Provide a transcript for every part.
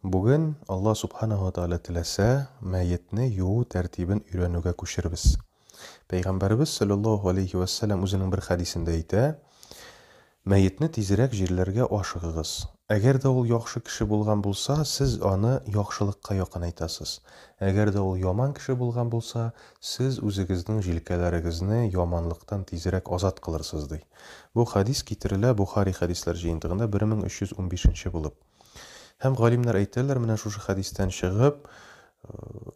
Бүген, Алла Субханаһу ва Тәгалә теләсә, мәетне юу тәртибен өйрәнүгә күчербез. Пәйгамбәребез салләллаһу галәйһи вә сәлләм үзенең бер хәдисендә әйтә, Мәетне тизрәк җирләргә ашыгыгыз. Әгәр дә ул яхшы кеше булган булса, сез аны яхшылыкка якынайтасыз. Әгәр дә ул яман кеше булган булса, сез үзегезнең җилкәләрегезне яманлыктан тизрәк азат кылырсыз, ди. Бу хәдис китерелә Бохари хәдисләр җыентыгында 1315 нче булып. Һәм галимнәр әйтәләр, менә шушы хәдистән чыгып,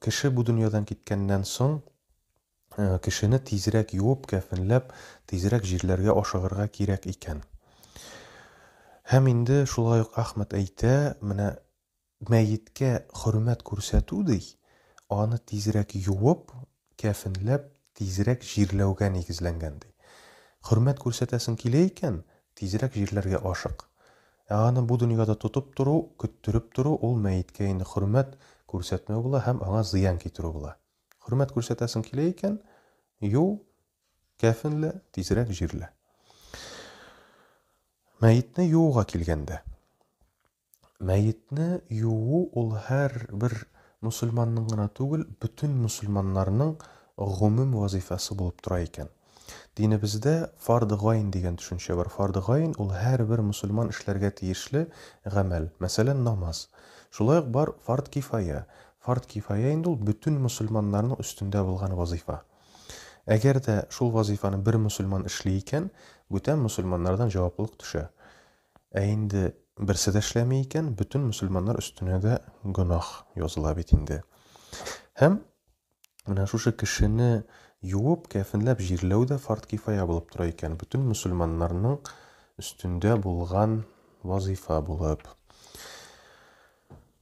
кеше бу дөньядан киткәннән соң, кешене тизрәк юып, кәфенләп, тизрәк җирләргә ашыгырга кирәк икән. Һәм инде шулай ук Ахмад әйтә, менә мәеткә хөрмәт күрсәтү ди, аны тизрәк юып, кәфенләп, тизрәк җирләүгә нигезләнгән ди. Хөрмәт күрсәтәсең килә икән, тизрәк җирләргә ашык. Ә аны бу дөньяда тотып тору, көттереп тору, ул мәеткә инде хөрмәт күрсәтмәү була һәм аңа зыян китерү була. Хөрмәт күрсәтәсең килә икән, ю, кәфенлә, тизрәк җирлә. Мәетне юуга килгәндә. Мәетне юуу ул һәрбер мөселманның гына түгел, бөтен мөселманнарның гомум вазыйфасы булып тора икән. Динебездә фарды гайн дигән төшенчә бар. Фарды гайн ул һәрбер мөселман эшләргә тиешле гамәл. Мәсәлән, намаз. Шулай ук бар фард кифая. Фард кифая инде ул бөтен мөселманнарның өстендә булган вазыйфа. Әгәр дә шул вазыйфаны бер мөселман эшли икән, бүтән мөселманнардан җаваплылык төшә. Ә инде берсе дә эшләми икән, бөтен мөселманнар өстенә дә гөнаһ языла бит инде. Һәм менә шушы кешене юып, кәфенләп җирләү дә фард кифая булып тора икән. Бөтен мөселманнарның өстендә булган вазыйфа булып.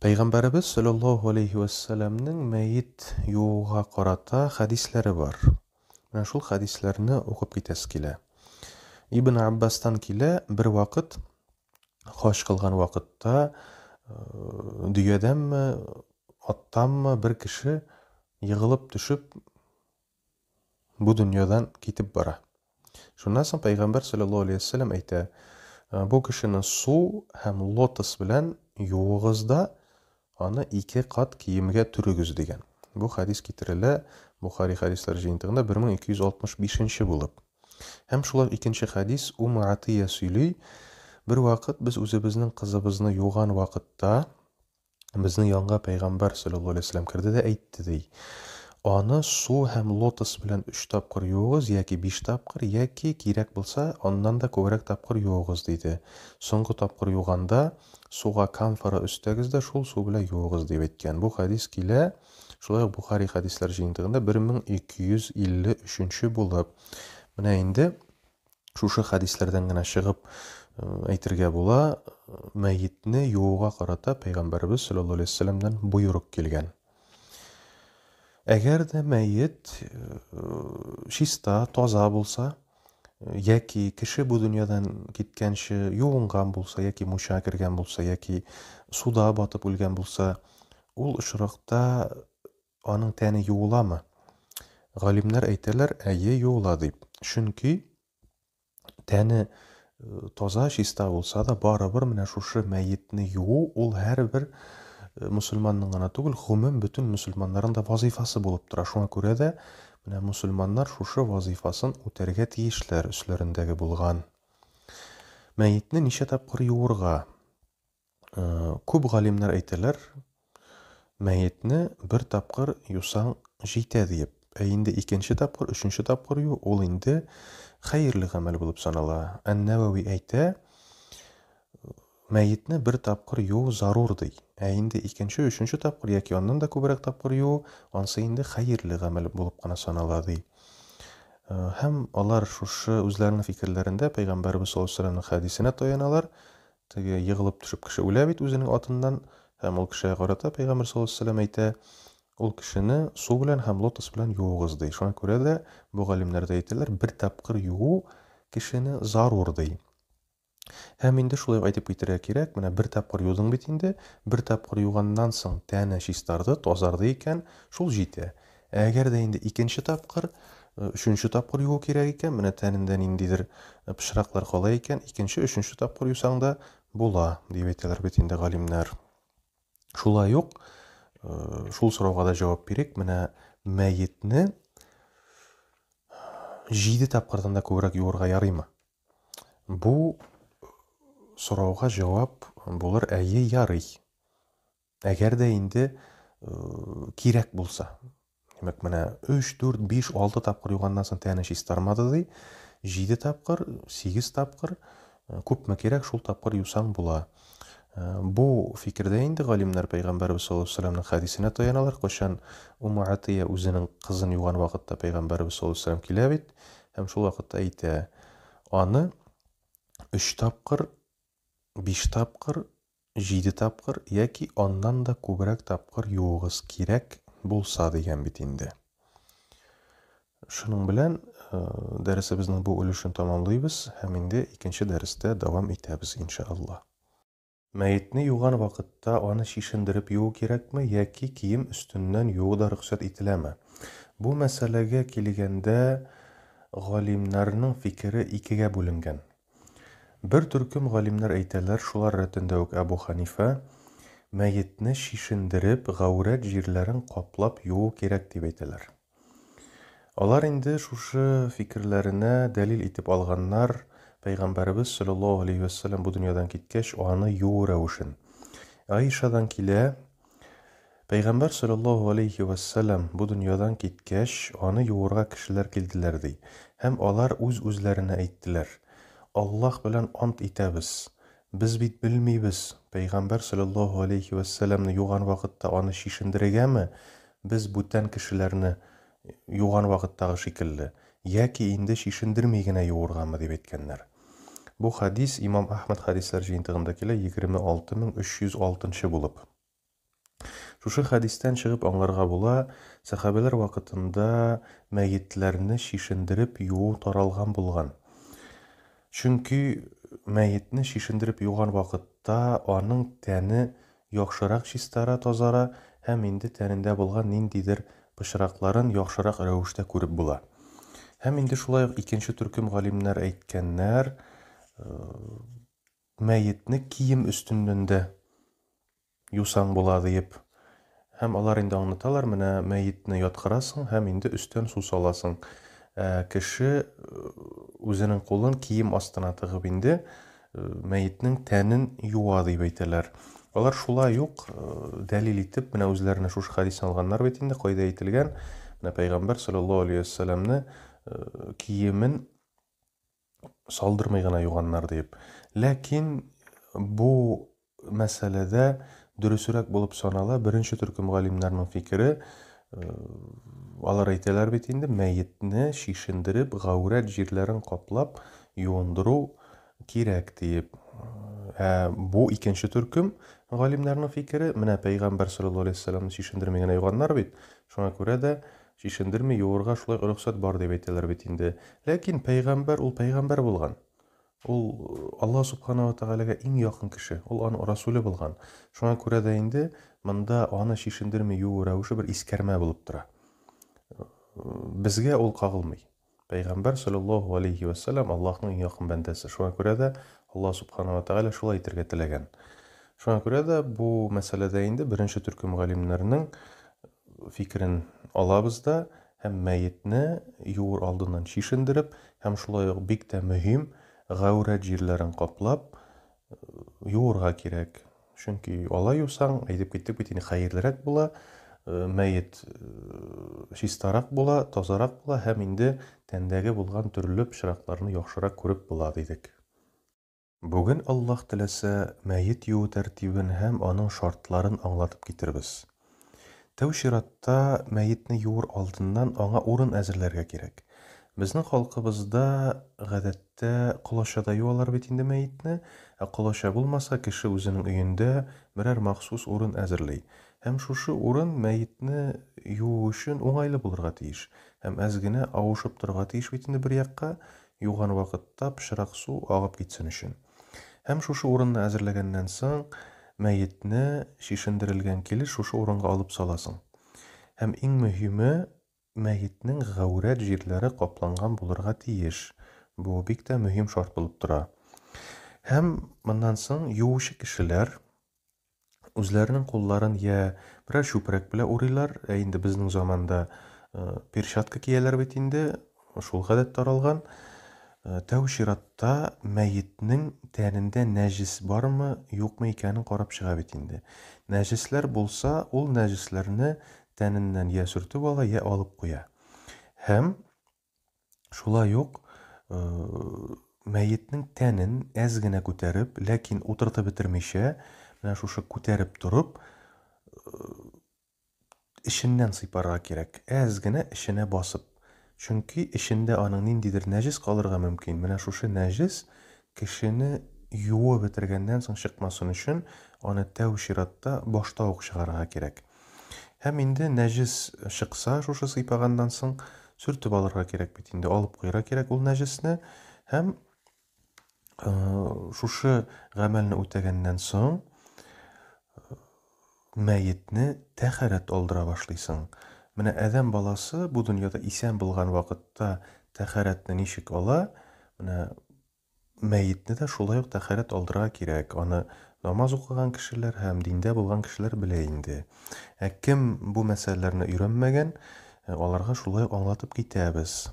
Пәйгамбәребез саллаллаһу алейһи вәссәламнең мәет юуга карата хәдисләре бар. Менә шул хәдисләрне укып китәсе килә. Ибн Аббастан килә, бер вакыт хаҗ кылган вакытта дөядәнме, аттанмы бер кеше егылып төшеп бу дөньядан китеп бара. Шуннан соң пәйгамбәр саллаллаһу алейһи вәсәлләм әйтә, бу кешене су һәм лотос белән юыгыз да, аны ике кат киемгә төрегез дигән. Бу хәдис китерелә Бухари хәдисләр җыентыгында 1265 нче булып. Һәм шулай икенче хәдис Умм Атия сөйли, бер вакыт без үзебезнең кызыбызны юган вакытта, Безнең янга пәйгамбәр саллаллаһу алейһи вәсәлләм керде дә әйтте ди. Аны су һәм лотос белән өч тапкыр юыгыз яки биш тапкыр, яки кирәк булса, аннан да күбрәк тапкыр юыгыз, диде. Соңгы тапкыр юганда суга камфора өстәгез дә шул су белән юыгыз, дип әйткән. Бу хәдис килә шулай ук Бухари хәдисләр җыентыгында 1253 нче булып. Менә инде Шушы хәдисләрдән генә чыгып әйтергә була, мәетне юуга карата пәйгамбәребез саллаллаһу алейһи вәсәлләмнән боерык килгән. Әгәр дә мәет чиста, таза булса, яки кеше бу дөньядан киткәнче юынган булса, яки мунча кергән булса, яки суда батып үлгән булса, ул очракта Аның тәне юыламы? Галимнәр әйтәләр, әйе, юыла дип. Чөнки тәне таза, чиста булса да, барыбер менә шушы мәетне юу ул һәрбер мөселманның гына түгел, гомум бөтен мөселманнарның да вазыйфасы булып тора. Шуңа күрә дә менә мөселманнар шушы вазыйфасын үтәргә тиешләр өсләрендәге булган. Мәетне ничә тапкыр юырга? Күп галимнәр әйтәләр, мәетне бер тапкыр юсаң җитә диеп. Ә инде икенче тапкыр, өченче тапкыр юу, ул инде хәерле гамәл булып санала. Ән-Нәвәви әйтә, мәетне бер тапкыр юу зарур ди. Ә инде икенче, өченче тапкыр яки аннан да күбрәк тапкыр юу, ансы инде хәерле гамәл булып кына санала ди. Һәм алар шушы үзләренең фикерләрендә Пәйгамбәребез саллаллаһу алейһи ва сәлләмнең хәдисенә таяналар. Теге егылып төшеп кеше үлә бит үзенең атыннан, һәм ул кешегә карата пәйгамбер саллаллаһу алейһи ва сәлләм әйтә, ул кешене су белән һәм лотос белән юыгыз, ди. Шуңа күрә дә бу галимнәр дә әйтәләр, бер тапкыр юу кешене зарур, ди. Һәм инде шулай ук әйтеп китәргә кирәк, менә бер тапкыр юдың бит инде, бер тапкыр юганнан соң тәне чистарды, тазарды икән, шул җитә. Ә әгәр дә инде икенче тапкыр, өченче тапкыр юу кирәк икән, менә тәнендә ниндидер пычраклар кала икән, икенче, өченче тапкыр юсаң да була, дип әйтәләр бит инде галимнәр. Шулай ук шул сорауга да җавап бирик. Менә мәетне җиде тапкырдан да күбрәк юырга ярыймы? Бу сорауга җавап булыр әйе, ярый. Әгәр дә инде кирәк булса. Димәк, менә 3, 4, 5, 6 тапкыр юганнан соң тәне чистармады ди. 7 тапкыр, 8 тапкыр, күпме кирәк, шул тапкыр юсаң була. Бу фикердә инде галимнәр Пәйгамбәрбез саллаллаһу алейһи ва сәлләмнең хәдисенә таяналар. Кайчан Умму Атия үзенең кызын юган вакытта Пәйгамбәрбез саллаллаһу алейһи ва сәлләм килә бит һәм шул вакытта әйтә, аны 3 тапкыр, 5 тапкыр Җиде тапкыр яки аннан да күбрәк тапкыр юыгыз кирәк булса дигән бит инде. Шуның белән дәресебезнең бу өлешен тәмамлыйбыз һәм инде икенче дәрестә дәвам итәбез, иншаалла. Мәетне юган вакытта аны чишендереп юу кирәкме яки кием өстеннән юу да рөхсәт ителәме? Бу мәсьәләгә килгәндә галимнәрнең фикере икегә бүленгән. Бер төркем галимнәр әйтәләр, шулар рәтендә үк Әбу Хәнифә, мәетне чишендереп, гаурәт җирләрен каплап юуу кирәк дип әйтәләр. Алар инде шушы фикерләренә дәлил итеп алганнар Пәйгамбәребез салләллаһу галәйһи вә сәлләм бу дөньядан киткәч, аны юуу рәвешен. Аишадан килә, Пәйгамбәр салләллаһу галәйһи вә сәлләм бу дөньядан киткәч, аны юырга кешеләр килделәр, ди. Һәм алар үз-үзләренә әйттеләр, Аллаһ белән ант итәбез, без бит белмибез, пәйгамбәр салләллаһу галәйһи вә сәлләмне юган вакытта аны чишендерегәме, без бүтән кешеләрне юган вакыттагы шикелле, яки инде чишендерми генә юыргамы, дип әйткәннәр. Бу хәдис имам Әхмәд хәдисләр җыентыгында килә 26306 нчы булып. Шушы хәдистән чыгып аңларга була, сәхабәләр вакытында мәетләрне чишендереп юуу таралган булган. Чөнки мәетне чишендереп юган вакытта аның тәне яхшырак чистара, тазара һәм инде тәнендә булган ниндидер пычракларын яхшырак рәвештә күреп була. Һәм инде шулай ук икенче төркем галимнәр әйткәннәр, мәетне кием өстеннән дә юсаң була диеп. Һәм алар инде аңлаталар, менә мәетне яткырасың һәм инде өстән су саласың. Ә кеше үзенең кулын кием астына тыгып инде мәетнең тәнен юа дип әйтәләр. Алар шулай ук дәлил итеп менә үзләренә шушы хәдисне алганнар бит инде, кайда әйтелгән, менә пәйгамбәр саллаллаһу алейһи вәссәламне киемен салдырмый гына юганнар диеп. Ләкин бу мәсьәләдә дөресрәк булып санала беренче төркем галимнәрнең фикере. Алар әйтәләр бит инде, мәетне чишендереп, гаурәт җирләрен каплап юындыру кирәк диеп. Ә бу икенче төркем галимнәрнең фикере, менә пәйгамбәр саллаллаһу алейһи вәсәлләмне чишендерми генә юганнар бит, шуңа күрә дә Чишендерми юырга шулай рөхсәт бар дип әйтәләр бит инде. Ләкин пәйгамбәр ул пәйгамбәр булган. Ул Аллаһ субхана ва тәгаләгә иң якын кеше, ул аның расуле булган. Шуңа күрә дә инде монда аны чишендерми юу рәвеше бер искәрмә булып тора. Безгә ул кагылмый. Пәйгамбәр салләллаһу галәйһи вә сәлләм Аллаһның иң якын бәндәсе. Шуңа күрә дә Аллаһ субхана ва тәгалә шулай әйтергә теләгән. Шуңа күрә дә бу мәсьәләдә инде беренче төркем галимнәрнең фикерен алабыз да һәм мәетне юыр алдыннан чишендереп һәм шулай ук бик тә мөһим гаурәт җирләрен каплап юырга кирәк. Чөнки алай юсаң, әйтеп киттек бит инде, хәерлерәк була, мәет чистарак була, тазарак була һәм инде тәндәге булган төрле пычракларны яхшырак күреп була, дидек. Бүген, Аллаһ теләсә, мәет юу тәртибен һәм аның шартларын аңлатып китербез. Тәү чиратта, мәетне юыр алдыннан аңа урын әзерләргә кирәк. Безнең халкыбызда, гадәттә, колачада юалар бит инде мәетне. Ә колача булмаса, кеше үзенең өендә берәр махсус урын әзерли. Һәм шушы урын мәетне юу өчен уңайлы булырга тиеш. Һәм әз генә авышып торырга тиеш бит инде бер якка, юган вакытта пычрак су агып китсен өчен. Һәм шушы урынны әзерләгәннән соң, мәетне чишендерелгән килеш шушы урынга алып саласың. Һәм иң мөһиме, мәетнең гаурәт җирләре капланган булырга тиеш. Бу бик тә мөһим шарт булып тора. Һәм моннан соң юучы кешеләр Үзләренең кулларын я берәр чүпрәк белән урыйлар, ә инде безнең заманда перчатка кияләр бит инде, шул гадәт таралган. Тәү чиратта мәетнең тәнендә нәҗес бармы, юкмы икәнен карап чыга бит инде. Нәҗесләр булса, ул нәҗесләрне тәненнән я сөртеп ала, я алып куя. Һәм шулай ук мәетнең тәнен әз генә күтәреп, ләкин утыртып бетермичә, менә шушы күтәреп торып, эченнән сыйпарга кирәк. Әз генә эченә басып. Чөнки эчендә аның ниндидер нәҗес калырга мөмкин. Менә шушы нәҗес кешене юып бетергәннән соң чыкмасын өчен, аны тәү чиратта башта ук чыгарырга кирәк. Һәм инде нәҗес чыкса, шушы сыйпаганнан соң, сөртеп алырга кирәк бит инде, алып куярга кирәк ул нәҗесне. Һәм шушы гамәлне үтәгәннән соң, мәетне тәхәрәт алдыра башлыйсың. Менә адәм баласы бу дөньяда исән булган вакытта тәхәрәтне ничек ала, менә мәетне дә шулай ук тәхәрәт алдырырга кирәк. Аны намаз укыган кешеләр һәм диндә булган кешеләр белә инде. Ә кем бу мәсьәләләрне өйрәнмәгән, аларга шулай ук аңлатып китәбез.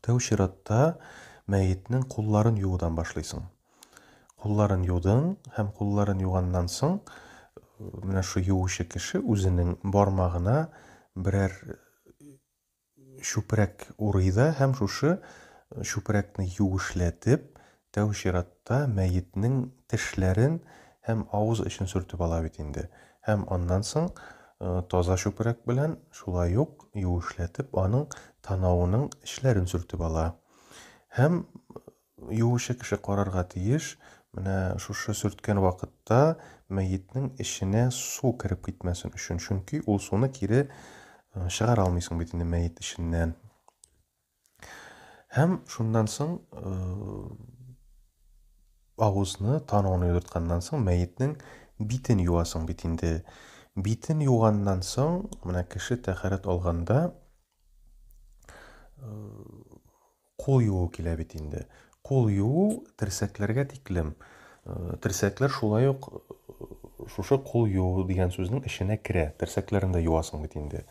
Тәү чиратта мәетнең кулларын юудан башлыйсың. Кулларын юдың һәм кулларын юганнан соң менә шу юучы кеше үзенең бармагына берәр чүпрәк урый да һәм шушы чүпрәкне юешләтеп, тәү чиратта мәетнең тешләрен һәм авыз эчен сөртеп ала бит инде. Һәм аннан соң таза чүпрәк белән шулай ук юешләтеп аның танавының эчләрен сөртеп ала. Һәм юучы кеше карарга тиеш, менә шушы сөрткән вакытта мәетнең эченә су кереп китмәсен өчен, чөнки ул суны кире чыгара алмыйсың бит инде мәет эченнән. Һәм шуннан соң авызны, танауны юдыртканнан соң мәетнең битен юасың бит инде. Битен юганнан соң, менә кеше тәхәрәт алганда кул юу килә бит инде. Кул юу терсәкләргә тиклем. Терсәкләр шулай ук шушы кул юу дигән сүзнең эченә керә. Терсәкләрен дә юасың бит инде.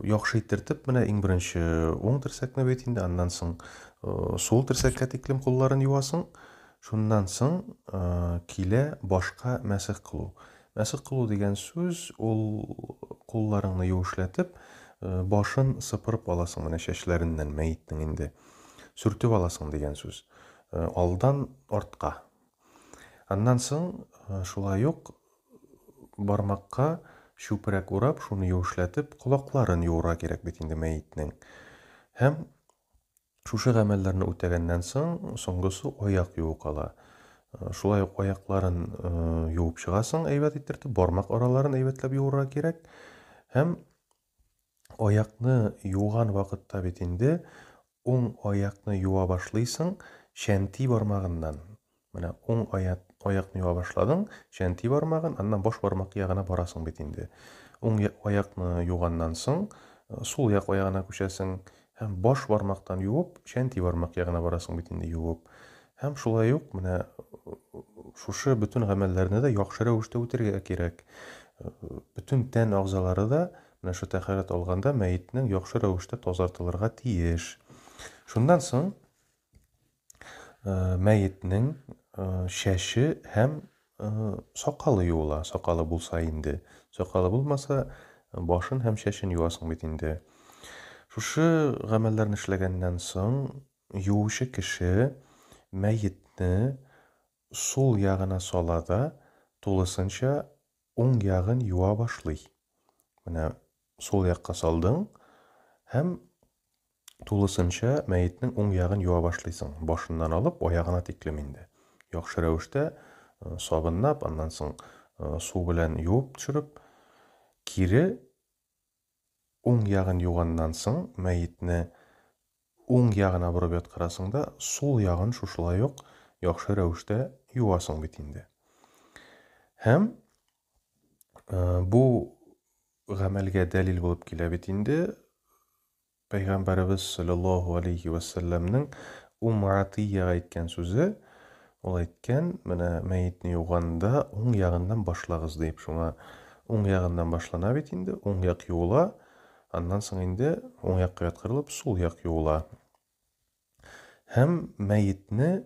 Яхшы иттертеп, менә иң беренче уң терсәкне бит инде, аннан соң сул терсәккә тиклем кулларын юасың. Шуннан соң килә башка мәсех кылу. Мәсех кылу дигән сүз ул кулларыңны юешләтеп, башын сыпырып аласың менә чәчләреннән мәетнең инде. Сөртеп аласың дигән сүз. Алдан артка. Аннан соң шулай ук бармакка чүпрәк урап, шуны юешләтеп, колакларын юырга кирәк бит инде мәетнең. Һәм шушы гамәлләрне үтәгәннән соң, соңгысы аяк юу кала. Шулай ук аякларын юып чыгасың әйбәт иттереп, бармак араларын әйбәтләп юырга кирәк. Һәм аякны юган вакытта бит инде уң аякны юа башлыйсың чәнти бармагыннан. Менә уң аякны юа башладың, чәнти бармагын, аннан баш бармак ягына барасың бит инде. Уң аякны юганнан соң, сул як аягына күчәсең һәм баш бармактан юып, чәнти бармак ягына барасың бит инде юып. Һәм шулай ук менә шушы бөтен гамәлләрне дә яхшы рәвештә үтәргә кирәк. Бөтен тән әгъзалары да менә шу тәһарәт алганда мәетнең яхшы рәвештә тазартылырга тиеш. Шуннан соң мәетнең чәче һәм сакалы юыла. Сакалы булса инде. Сакалы булмаса, башын һәм чәчен юасың бит инде. Шушы гамәлләрне эшләгәннән соң, юучы кеше мәетне сул ягына сала да, тулысынча уң ягын юа башлый. Менә сул якка салдың һәм тулысынча мәетнең уң ягын юа башлыйсың. Башыннан алып аягына тиклем инде. Яхшы рәвештә сабынлап, аннан соң су белән юып төшереп, кире уң ягын юганнан соң мәетне уң ягына борып яткырасың да, сул ягын шушылай ук яхшы рәвештә юасың бит инде. Һәм бу гамәлгә дәлил булып килә бит инде Пәйгамбәребез саллаллаһу алейхи вә сәлләмнең Ум Атияга әйткән сүзе, Ул әйткән, менә мәетне юганда уң ягыннан башлагыз диеп. Шуңа уң ягыннан башлана бит инде, уң як юыла, аннан соң инде уң якка яткырылып, сул як юыла. Һәм мәетне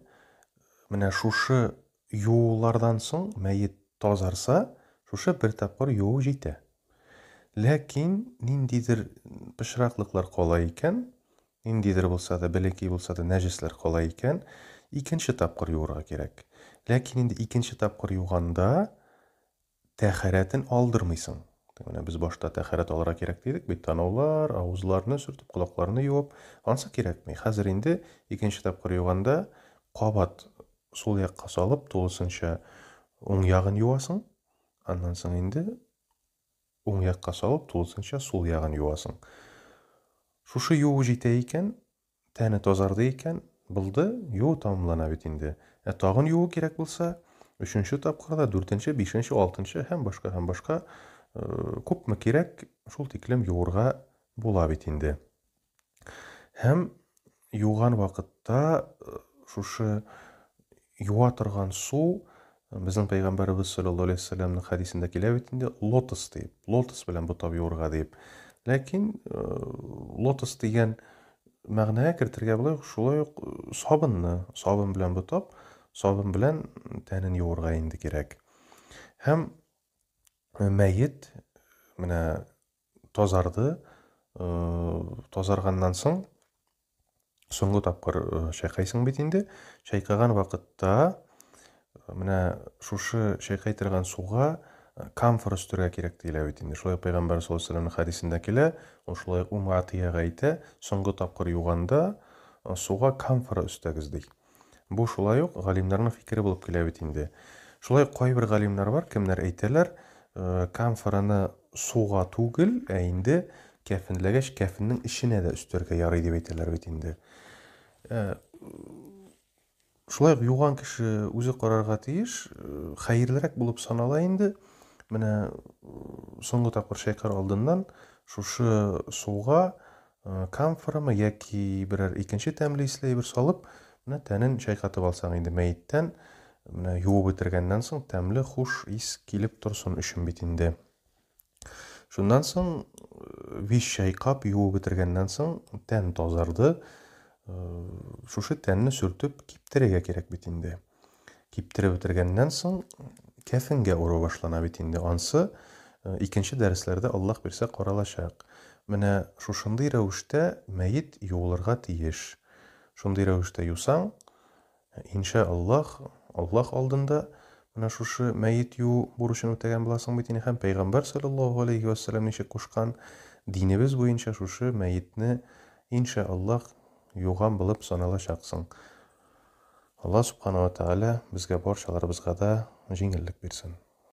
менә шушы юулардан соң мәет тазарса, шушы бер тапкыр юуу җитә. Ләкин ниндидер пычраклыклар кала икән, ниндидер булса да, бәләкәй булса да нәҗесләр кала икән, икенче тапкыр юырга кирәк. Ләкин инде икенче тапкыр юганда тәһарәтен алдырмыйсың. Менә без башта тәһарәт алырга кирәк дидек бит, танаулар, авызларны сөртеп, колакларны юып, ансы кирәкми. Хәзер инде икенче тапкыр юганда кабат сул якка салып, тулысынча уң ягын юасың. Аннан соң инде уң якка салып, тулысынча сул ягын юасың. Шушы юу җитә икән, тәне тазарды икән, булды, юу тәмамлана бит инде. Ә тагын юу кирәк булса, өченче тапкырда, дүртенче, бишенче, алтынчы һәм башка һәм башка күпме кирәк, шул тиклем юырга була бит инде. Һәм юган вакытта шушы юа торган су безнең пәйгамбәребез саллаллаһу алейһи вәсәлләмнең хәдисендә килә бит инде лотос дип, лотос белән бутап юырга дип. Ләкин лотос дигән мәгънәгә кертергә була, шулай ук сабынны, сабын белән бутап, сабын белән тәнен юырга инде кирәк. Һәм мәет менә тазарды, тазарганнан соң соңгы тапкыр чайкайсың бит инде. Чайкаган вакытта менә шушы чайкай торган суга камфор өстәргә кирәк диелә бит инде. Шулай пәйгамбәр саллаллаһу алейһи вәсәлләмнең хәдисендә килә, ул шулай ук Умм Атиягә әйтә, соңгы тапкыр юганда суга камфора өстәгез ди. Бу шулай ук галимнәрнең фикере булып килә бит инде. Шулай ук кайбер галимнәр бар, кемнәр әйтәләр, камфораны суга түгел, ә инде кәфенләгәч, кәфеннең эченә дә өстәргә ярый дип әйтәләр бит инде. Шулай ук юган кеше үзе карарга тиеш, хәерлерәк булып санала инде. Менә соңгы тапкыр чайкар алдыннан шушы суга камфорамы яки берәр икенче тәмле исле әйбер салып, менә тәнен чайкатып алсаң инде мәеттән, менә юып бетергәннән соң тәмле хуш ис килеп торсын өчен бит инде. Шуннан соң биш чайкап юып бетергәннән соң тән тазарды. Шушы тәнне сөртеп киптерергә кирәк бит инде. Киптереп бетергәннән соң кәфенгә уру башлана бит инде. Ансы икенче дәресләрдә Аллаһ бирсә каралачак. Менә шушындый рәвештә мәет юылырга тиеш. Шундый рәвештә юсаң, иншә Аллаһ, Аллаһ алдында менә шушы мәет юу бурычын үтәгән буласың бит инде һәм пәйгамбәр саллаллаһу алейһи вәссәлам ничек кушкан, динебез буенча шушы мәетне иншә Аллаһ юган булып саналачаксың. Аллаһ Субхана ва Тәгалә безгә барчаларыбызга да җиңеллек бирсен.